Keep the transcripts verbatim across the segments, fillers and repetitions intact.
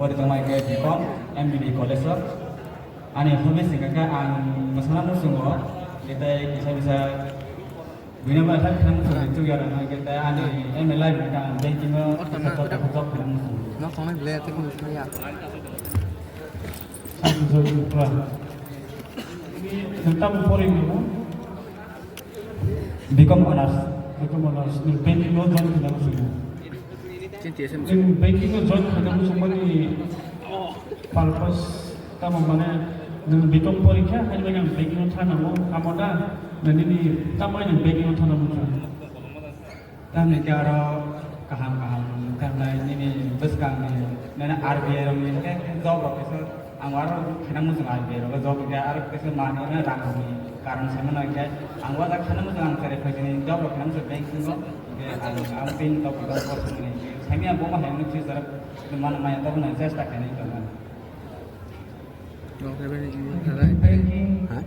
Pori tongmai khe B Com M B B college o. Ani hobby se hwnkha khe ang mwsana muchungo, tei kisa kisa buino bai thang thang muchungo, chuya rwna khe tei ani aim in life hwnkha ang banking o job, job, job khaina muchungo. Nok tongnai belai tei kunu thangya. Nwng tamo pori nw? B Com Honours. B Com Honours. Nwng banking o join khaina muchungo. Chini T S M. Nwng banking o join khaina muchungmani purpose tamo, mane nwng B Com porikha, haini bagwi ang banking o thana nango, amo da? Na nini tamo nwng banking o thana muchungo? Tamni khe aro kaham kaham, tamni nini bwskangni, nini R B I rokni khe job rok kisa, ang aro khaina muchung R B I rok job khe aro kisa manwi rang rokni karon sai mano khe, ang waja khaina muchung ang cherai phaisani job rok khaina muchung banking o, khe ang, ang pin tok tok bosongni, saimya bo ma hai future mano maya tok na chesta khainai tongmani. Banking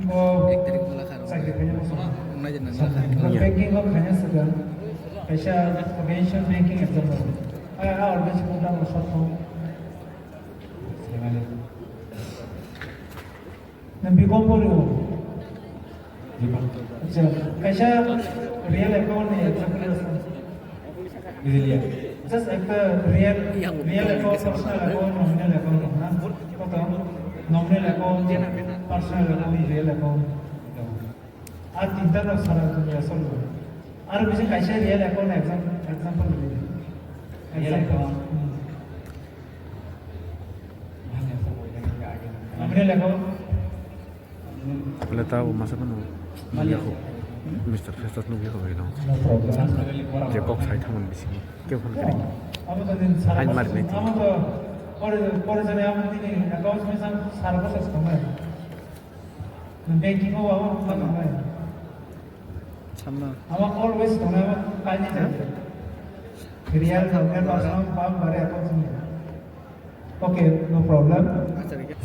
o chakri khaina muchung. Banking o khaina swkang kaisa conventional banking exam rok. Ai, a organization program rok sot thung. Nang B Com pori o? Acha, kaisa real account ni example asa. Bujiliya. Just ekta real, real account, personal account, nominal account na. Koto? Nominal account, personal account, real account. Ar tinta no sara dunia solo. Ar bisi kaisa real account exam-, example ni. Real account. Hmm. Nominal account. Wala ta o masa mano. Nugya ko. Mister Festus nugya ko bagwi no. No problem. Je kok sai thamon bisi. Khe phone kari. Amo to din sara. Hai mar nai. Amo to pore, pore jane amo tini account ni sang sara ko sas kamai. Banking o amo kamai. Samna. Amo always kamai amo kaini jai. Real kamai pasang pam bare account ni. Okay, no problem.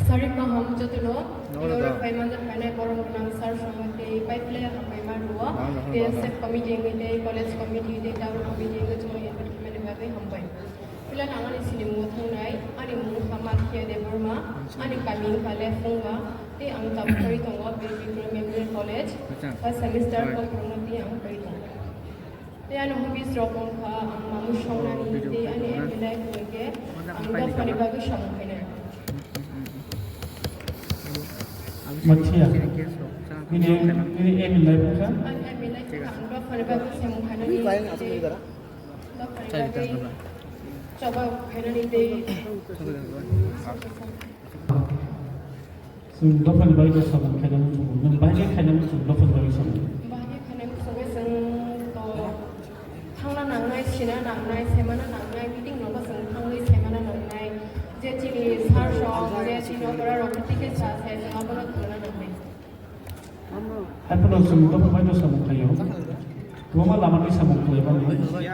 Sarik kaham jotono, no, no, no. Oro phai manjak phainai borom gwnang sir songwi tei pai phle hambai ma rwo. No, no, no, no. T S F committee wngwi tei college committee tei town committee wngwi chwng invite khaimani bagwi hambai. Philan ang ani sini mungo thangnai, ani mung wngkha Makhia Debbarma, ani kami wngkha Lefungba, tei ang tabuk phai tongo Bir Bikram Memorial College, first semester, right, kok rwngno tei ang phai tongo. Tei ani hobbies rok wngkha ang mamung songnani tei ani aim in life hwnkhe ang dophani bagwi samung khainai. Mathia. Nini, nini aim in life wngkha? Ani aim in life wngkha ang dophani bagwi samung khainani tei dophani bagwi choba khainani tei Chwng dophani bagwi samung khaina muchungo. Nwng bahai khe khaina muchungo dophani bagwi samung? Bahai khe khaina muchungo chwng to thangna nangnai, sina nangnai, semana nangnai, meeting rogo chwng thangwi semana nangnai. Je chini sir rok, je chini opera rok, tike sa se chwng abono thangna nangnai. Haiphano chwng dophani bagwi samung khaio. Kwbangma lama twi samung khlaimani.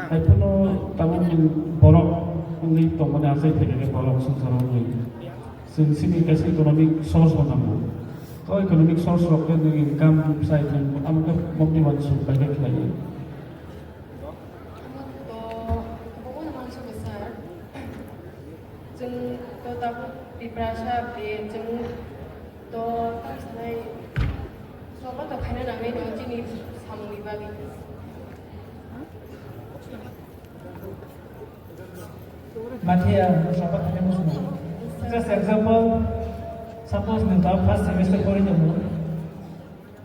Haiphano tabuk nwng borok wngwi tongmani achai phaikha khe borok swngcharo wngwi. Chwng chini kaisa economic source bo nango. O economic source rok khe nwng income sai thwng amo khe mokni uansuk bai khe khlaiwi. To, kwbangma no uansukha sir. Chwng to tabuk Tiprasa bai chwng to tamo sanai sobo to khaina nangnai no chini samungni bagwi. Mathia, sobo khaina muchungo. Just example, suppose nwng ta first semester pori tongo,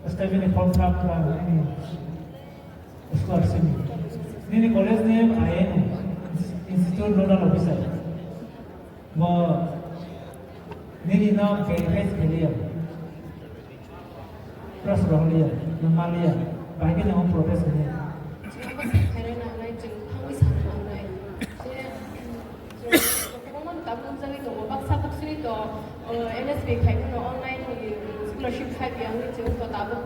step bini form fill up khlai, nini scholarship ni. Nini college ni I N O, Institute Nodal Officer. Bo nini no verify khailiya. Trust rohliya, nwng maliya. Bai khe nwng protest khailiya. Chwng bwswk khaina nangnai, chwng thangwi sana nangnai. Je, je, kwbangma tabuk jagwi tongo, baksa buksuni to, uh, N S B khai phano online ni scholarship khai phi wngwi chwng to tabuk,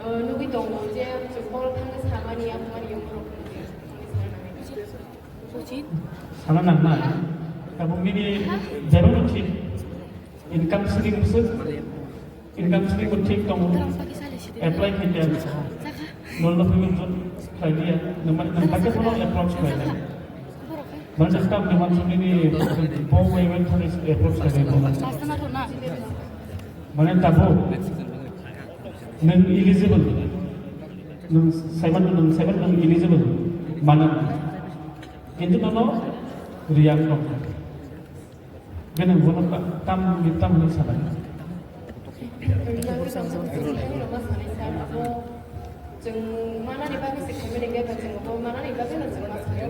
uh, nugwi tongo je chwng borok thangwi samani, yapmani, yomorok thangwi sana nangnai. Sana nangnai, tabuk nini jeba no thik, income stream bwswk, income stream bo thik tongo, apply khaikhe, nol no payment khlai diya, nang bai khe bono approach khlai diya. Mane staff ni uansuk nini bo payment thani Mane tabuk nwng eligible, nwng seven, nwng seven nwng eligible mane, kintu nono riyang nokha. Bini ulo ta-, tamni, tamni salai. Chwng manani bagwi se khaimani khe ba chwng bo manani bagwi no chwng ma sanai.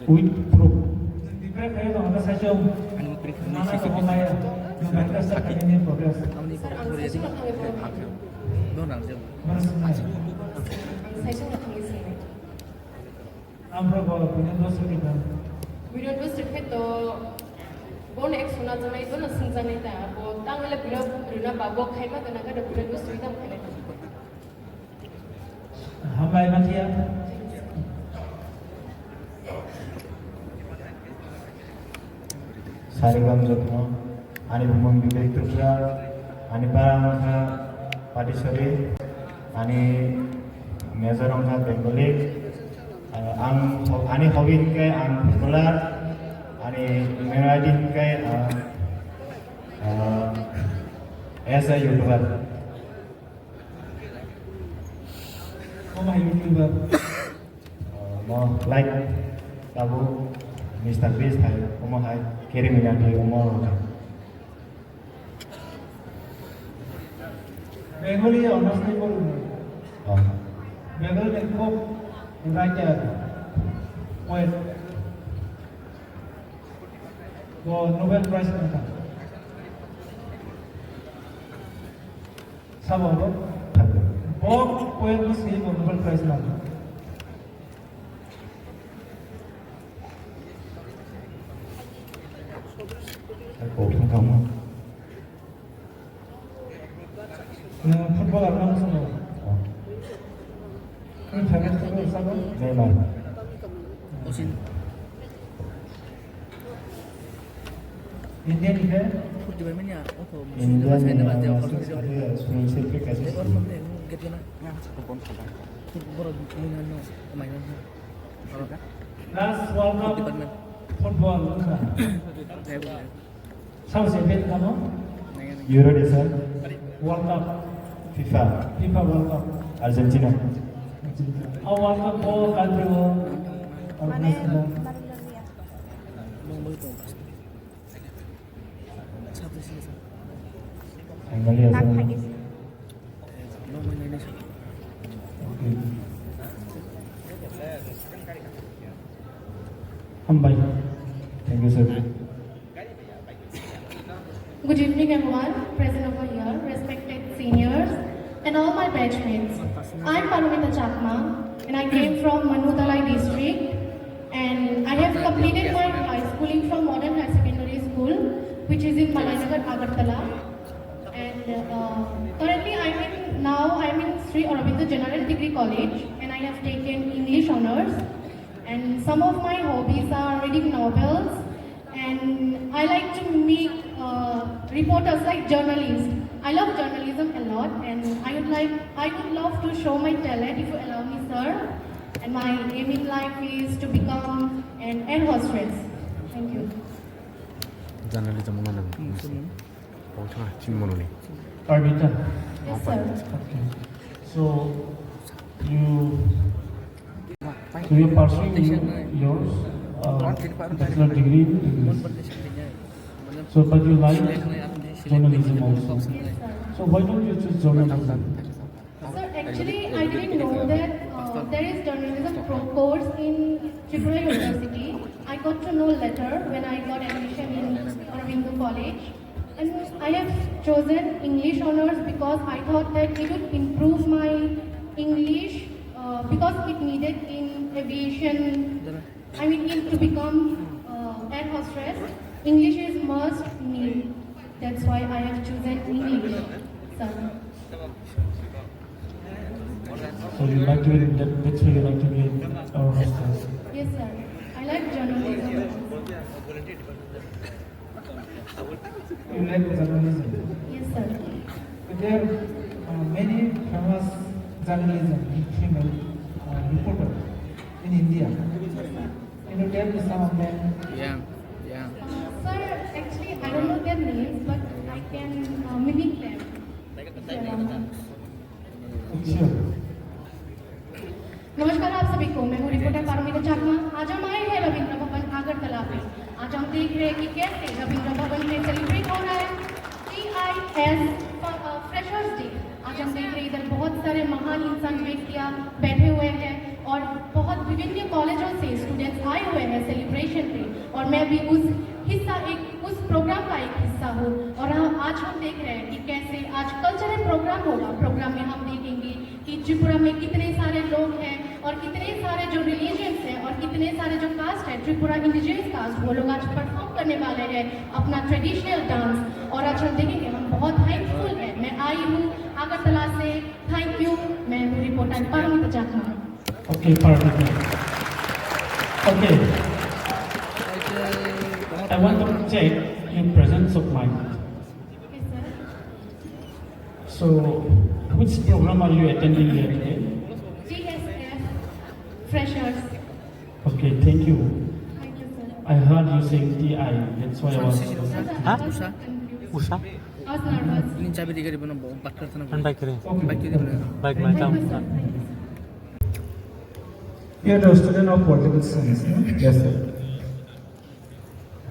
With proof. Sir, ang saichung no thangwi phone. Ang saichung no thangwi sinai. Amro bo Binoy Bosri ni ba. Binoy Bosri khe to bono ek sona janai, bono sung janai ta. Bo tang le Binoy Bosri na ba bo khaima gana gana Binoy Bosri tam khaina. Hambai mathia. Sarigam jotno. Ani bumung Bibek Tripura, ani para wngkha Patisari, ani major wngkha Bengali, ah, ang, ani hobby hinkhe ang footballer, ani main idea hinkhe, ah, ah, as a YouTuber. Omo hai YouTuber. Mo like tabuk Mister Beast hai, omo hai, Carry Minati omo rok hai. Bengali honestly bolu. Oh. Bengali ni kok writer, poet. Bo Nobel Prize wngkha. Sabo bo? Bo poem ni simi bo Nobel Prize nang. Footballer nang sabo? Nwng famous footballer sabo? Neymar. India ni khe? India ni sponsorship kaisa. Last World Cup football wngkha. Sabo se event kamo? Euro de sir. World Cup. FIFA. FIFA World Cup. Argentina. Argentina. O World Cup o country o organize khlai. Finally, okay. Hambai. Thank you, sir. Good evening, everyone present over here, respected seniors, and all my batchmates. I'm Paromita Chakma, and I came from Manudalai district, and I have completed my high schooling from Modern Higher Secondary School, which is in Malainagar, Agartala. And uh, currently, I'm in now I'm in Sri Aurobindo General Degree College, and I have taken English honors. And some of my hobbies are reading novels, and I like to meet uh, reporters, like journalists. I love journalism a lot, and I would like I would love to show my talent if you allow me, sir. And my aim in life is to become an air hostess. Thank you. Journalism wngna nang. Wngkha chini mononi. Parmita. Yes, sir. Okay. So, you, so you're pursuing your, uh, bachelor degree in English. So, but you like journalism also. Yes, sir. So, why don't you choose journalism? Sir, actually, I didn't know that uh, there is journalism pro- course in Tripura University. I got to know later when I got admission in Aurobindo College. And I have chosen English honors because I thought that it would improve my English uh, because it needed in aviation. I mean, if to become uh, air hostess, English is must need. That's why I have chosen English, sir. So you like to be in that, that's why you like to be in our hostel. Yes, sir. I like journalism. You like journalism? Yes, sir. There are uh, many famous journalism, female uh, reporter in India. Can you tell me some of them? Yeah, yeah. Uh, sir, I don't know their names, but I can uh, mimic them. Sure. नमस्कार आप सभी को, मैं हूँ रिपोर्टर पारमिता चाकमा। आज हम आए हैं रविंद्र भवन अगरतला पे। आज हम देख रहे हैं कि कैसे रविंद्र भवन में सेलिब्रेट हो रहा है टीआईएस फ्रेशर्स डे। आज हम देख रहे हैं इधर बहुत सारे महान इंसान व्यक्तियाँ बैठे हुए हैं और बहुत विभिन्न कॉलेजों से स्टूडेंट्स आए हुए हैं सेलिब्रेशन पे, और मैं भी उस हिस्सा एक उस प्रोग्राम का एक हिस्सा हूँ। और हम आज हम देख रहे हैं कि कैसे आज कल्चरल प्रोग्राम होगा। प्रोग्राम में हम देखेंगे कि त्रिपुरा में कितने सारे लोग हैं और कितने सारे जो रिलीजन्स हैं और कितने सारे जो कास्ट है, त्रिपुरा इंडिजिनस कास्ट, वो लोग आज परफॉर्म करने वाले हैं अपना ट्रेडिशनल डांस। और आज हम देखेंगे, हम बहुत थैंकफुल हैं। मैं आई हूँ अगरतला से। Thank you. मैं हूँ रिपोर्टर पारमिता चाकमा। Okay, perfect. Okay. I want to check your presence of mind. Okay, sir. So, which program are you attending here today? G S F Freshers. Okay, thank you. Thank you, sir. I heard you saying T I, that's why I was. Huh? Usha? I was nervous. Ini cabi tiga ribu enam belas, empat kali tanah. Kan baik kiri. Okay. Baik kiri benar. Baik, baik. Thank you, sir. Thank you, sir. You are a student of political science, no? Yes, sir.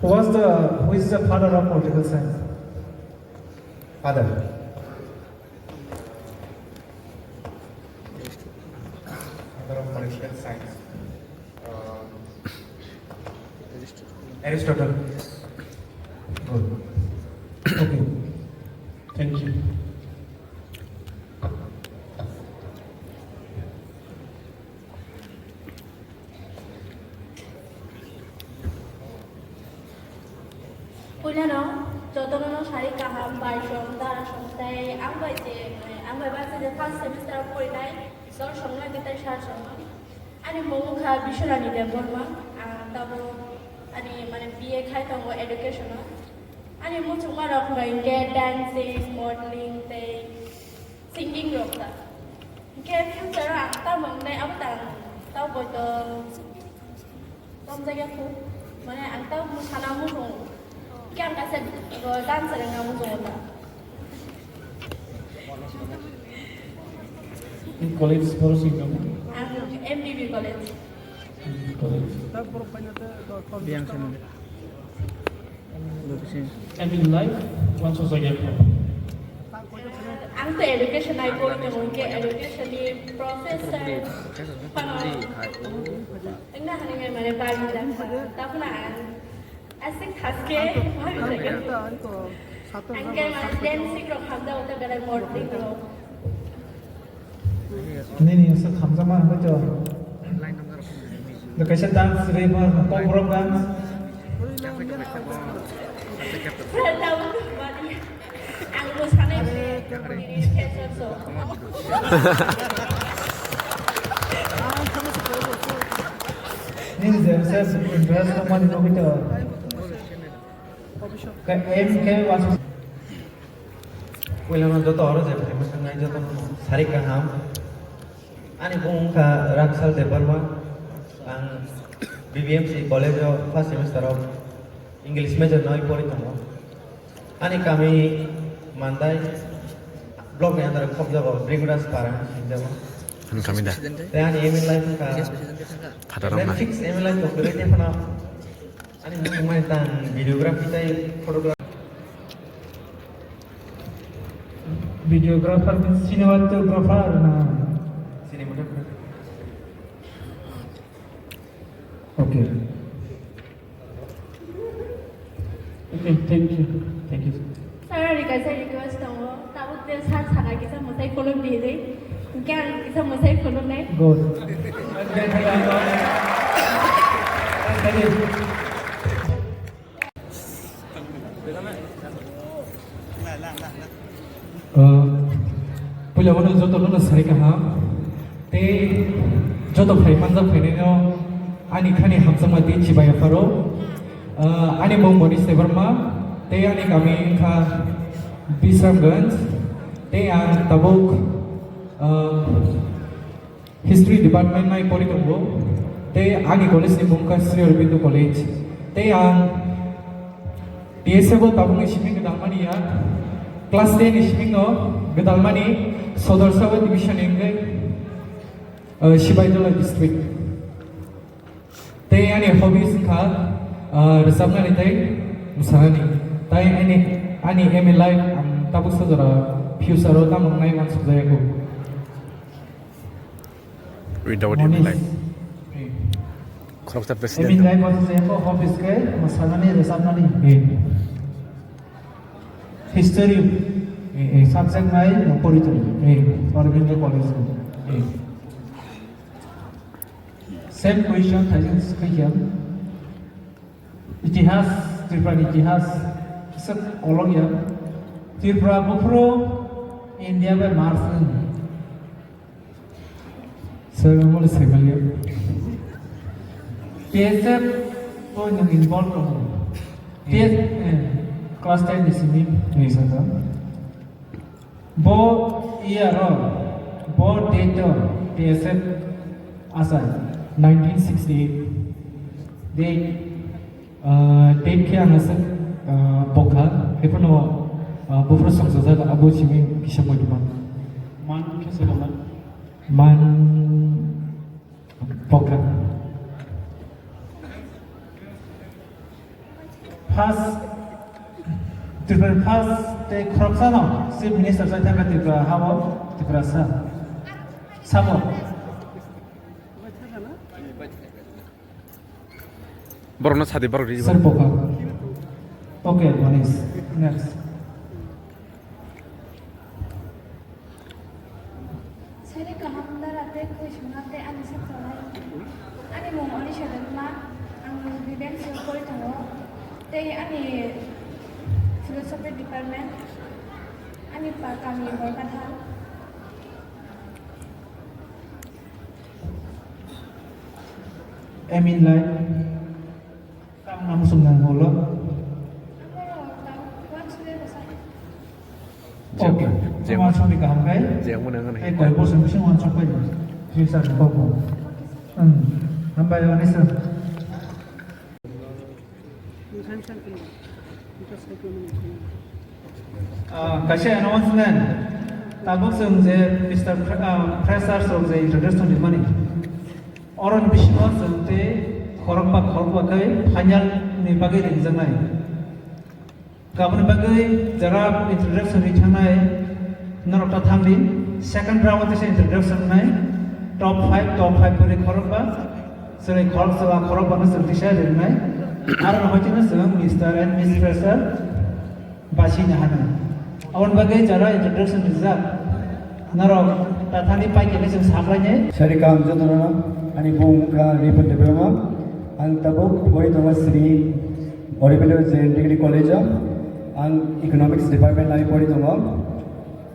Who was the, who is the father of political science? Father. Father of political science. Uh, Aristotle. Good. Okay. Thank you. Puilano jotono no sari kaham, bai song, dara song, tei ang bai je, mane, ang bai bangsa je first semester o porinai, sor song no, tei sar song no. Ani mung wngkha Biswarani Debbarma, ang tabuk ani, mane, B A khai tongo education o. Ani muchungma rok wngkha hinkhe dancing, modeling tei singing rok ta. Hinkhe future o ang tamo wngnai abo ta ang tamo boito. Tamjak ya kho, mane ang ta mwsana muchung. Khe ang kaisa, uh, dancer wngna muchungo ta. Ni college boro swi tamo? Ang M B B college. M B B college. Biyang sano. Location. Aim in life, wansuk jagya kho. Ang to education ai koi tongo, hinkhe education ni professor phano wngna hinwi mane bari jakha. Tabukno ang aswk thaske bari jakha. Ang khe mane dancing rok hamjao tei belai modeling rok. Nini se khamjakma hwnwi to. Kaisa dance rwma, kokborok dance. Ang bo sanai se, nini cancer so. Nini je se interest tongmani bagwi to. Ka-, M K was. Puilano joto oro je phaima thangnai jotono sari kaham. Ani bung wngkha Raksal Debbarma. Ang B B M C college o first semester o English major noi pori tongo. Ani kami Mandai block ni under khobjago Brigudas Para hinjago. Ang kami da. Tei ani aim in life wngkha. Phataro na. Fix aim in life to kwrwi tei phano. Ani mung mani tang videography tei photography. Videographer means cinematographer na? Cinematographer. Okay. Okay, thank you. Thank you. Sir, ari kaisa request tongo. Tabuk je sir sana kisa mwtai kolom di de. Hinkhe ang kisa mwtai kolom nai. Good. Ah, puila wano joto no sari kaham. Tei joto phai manjak phainai no ani khani hamjakma tei chibai apharo. Ah, ani mung Monish Debbarma, tei ani kami wngkha Bisramganj, tei ang tabuk, ah, History Department nai pori tongo, tei ani college ni mung wngkha Sri Aurobindo College, tei ang T S F o tabukni simi gwdalmani ya, class ten ni simi no gwdalmani Sodor Sub Division ni wngwi, uh, Sibaijala district. Tei ani hobbies wngkha, uh, rwchapnani tei mwsanani. Tai ani, ani aim in life ang tabuksa jora future o tamo wngnai uansukjaya kho. Without aim in life. Khoroksa president. Aim in life uansukjaya kho, hobbies khe mwsanani, rwchapnani. History, eh, eh, subject nai no pori tongo. Eh, Aurobindo College o. Eh. Same question, thaijin khaikha. Itihas, Tripura ni itihas, kisa kolok ya. Tripura buphuru India bai Mars ni. Sir, ang mole saimanliya. T S F o nwng involve tongo. T S F, eh, class ten ni simi, eh, saka. Bo year o, bo date o T S F asai. Nineteen sixty-eight. Date. Ah, date khe ang aswk, ah, pokha, haiphano, ah, buphuru songchajak abo simi kisa moitoma. Man khe se man. Man pokha. First, Tripura first tei khoroksano Chief Minister chai thangkha Tripura hao, Tripura sa. Sabo. Borokno sadi borok ri. Sir, pokha. Okay, Manish. Next. Sari kaham dara tei khuisungna tei ani sakchalai. Ani mung Onisha Debbarma, ang Bibem Sir pori tongo. Tei ani Philosophy Department, ani pa kami Borkathal. Aim in life. Tamo nang sung nang holo. Okay. Jeng, jeng. Tamo sung di kaham kai. Jeng mo nang. Eh, koi bosong bising wan sok pai. Future ni kok mo. Hmm. Hambai wani sir. Ah, kaisa announcement. Tabuk chwng je Mister Fre-, ah, Freshers rok je introduction rimani. Oroni bisingo chwng tei khorokba khorokba khe final ni bagwi ringjaknai. Aboni bagwi jara introduction ri thangnai norok ta thangdi. Second round o teisa introduction wngnai. Top five, top five kori khorokba. Chwrai khorok chwla khorokba no chwng teisa ringnai. Aro no hoitino chwng Mister and Miss Fresher bachina hano. Aboni bagwi jara introduction rijak. Norok tathani pai khe chwng saklainai. Sari kaham jotono, ani bung wngkha Ripon Debbarma. Ang tabuk pori tongo Sri Aurobindo Jain Degree College o. Ang Economics Department lai pori tongo.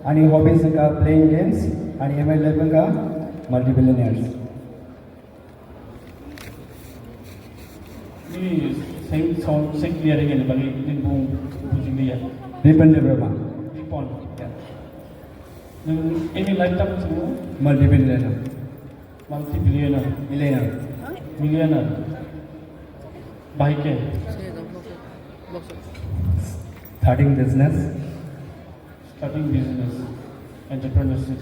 Ani hobbies wngkha playing games, ani aim in life wngkha multi-billionaires. Ni seng song sek clear ni bagi ni bung bujing dia. Ripon Debbarma. Ripon, ya. Nang ini lifetime semua? Multi-billionaire. Multi-billionaire. Billionaire. Millionaire. Bahai ke? Starting business. Starting business, entrepreneurship,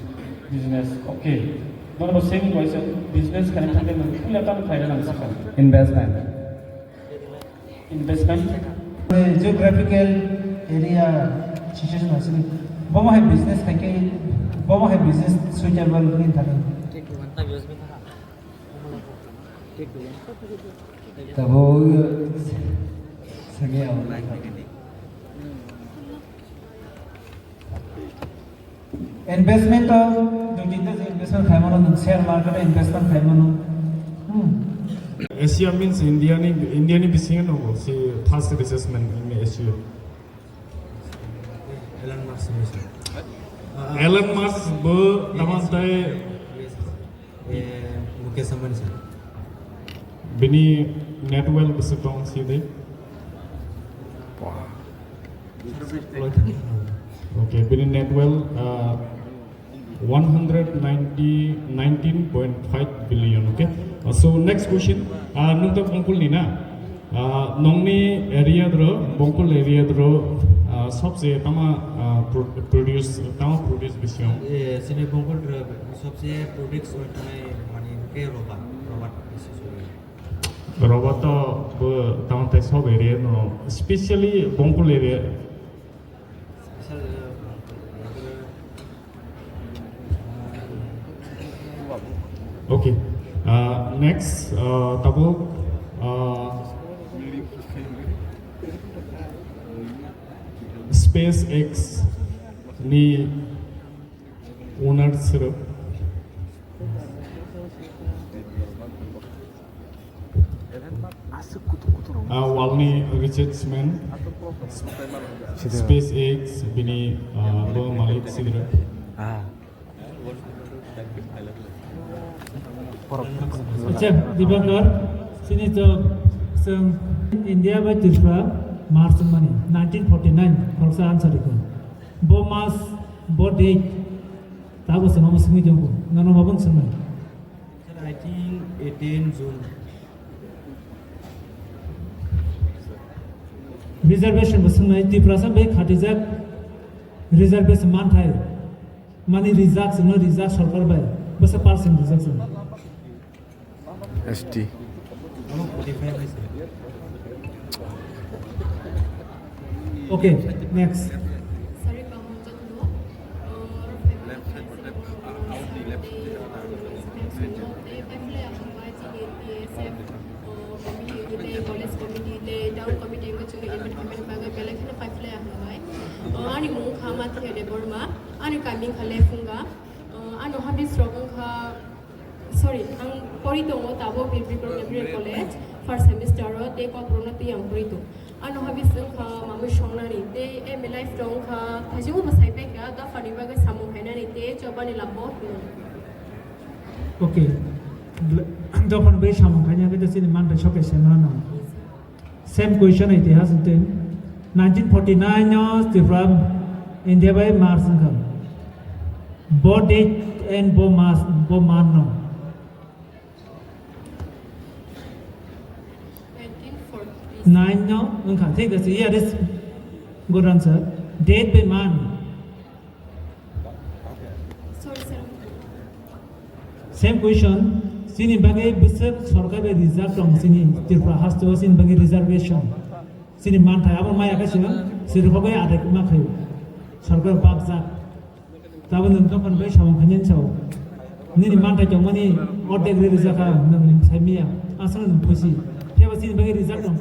business, okay. Nono bo same question, business khaina thangkhe nwng puila tamo khlaina nang sakha? Investment. Investment? Geographical area situation asini. Bomo hai business khaikhe, bomo hai business suitable wngwi thangkhe. Tabuk sani ang. Investment o, dui tinta je investment khaimano, nwng share market o investment khaimano. Hmm. Asia means India ni, India ni bisingo no se first richest man in Asia. Elon Musk ni sir. Elon Musk bo tamo tai. Eh, Mukesh Ambani sir. Bini net wealth bwswk tong si de? Okay, bini net wealth, uh, one hundred ninety, nineteen point five billion, okay? Uh, so next question, uh, nung to Bongkul ni na? Ah, nongni area dro, Bongkol area dro, ah, sobse tama, ah, pro-, produce, tama produce bising? Eh, sini Bongkol dro, sobse produce oi tanai mani ke roba, roba bisi suri. Roba to bo tama tai sob area no, specially Bongkol area. Okay. Uh, next, uh, tabuk, uh, SpaceX ni owner sir. Ah, world ni richest man, SpaceX bini, ah, bo malik sidra. Acha, Dibakar, sini to seng India bai Tripura March mani nineteen forty nine, khoroksa answer ikho. Bo mas, bo date, tabo sengamo sengwi jongko, nano mabon sengnai. Sir, I think eighteen June. Reservation bo swngnai, Tiprasa bai khatijak reservation manthai, mani rijak swngnai, rijak sorkar bai, bwsa percent rijak swngnai. S T. Okay, next. Sorry, Pak Monjotno. Uh, family members, uh, uh, family ang bai chini T S F, uh, committee tei college committee tei town committee wngkha chwngno event khaimani bagwi belai kheno pai phlai ang bai. Uh, ani mung wngkha Mathia Debbarma, ani kami wngkha Lephunga, uh, ano habis rok wngkha Sorry, ang pori tongo tabuk Birbikrok Memorial College, first semester o, tei Kokborok no twi ang pori tong. Ano habis wngkha mamwi songnani, tei M A life rok wngkha, thaichung bo sai paikha, dophani bagwi samung khainani, tei chobani labo hino. Okay. Dophani bagwi samung khainani, tei chini manthai soke se mano. Same question itihas wngtwi. Nineteen forty nine o Tripura, India bai March wngkha. Bo date and bo mas, bo man no. Nineteen forty nine no wngkha. Thik ase, here is good answer. Date bai man. Sorry, sir. Same question, chini bagwi bwswk sorkar bai rijak tong chini Tripura haste o chini bagwi reservation. Chini manthai abo maya khe chwng sirkhogwi adai ma khaio. Sorkar bakjak. Tabuk nwng dophani bai samung khainani sao. Nini manthai tongmani ordek ri rijak kha nwng sai miya. Aswk nwng khusi. Phiya ba chini bagwi rijak tong.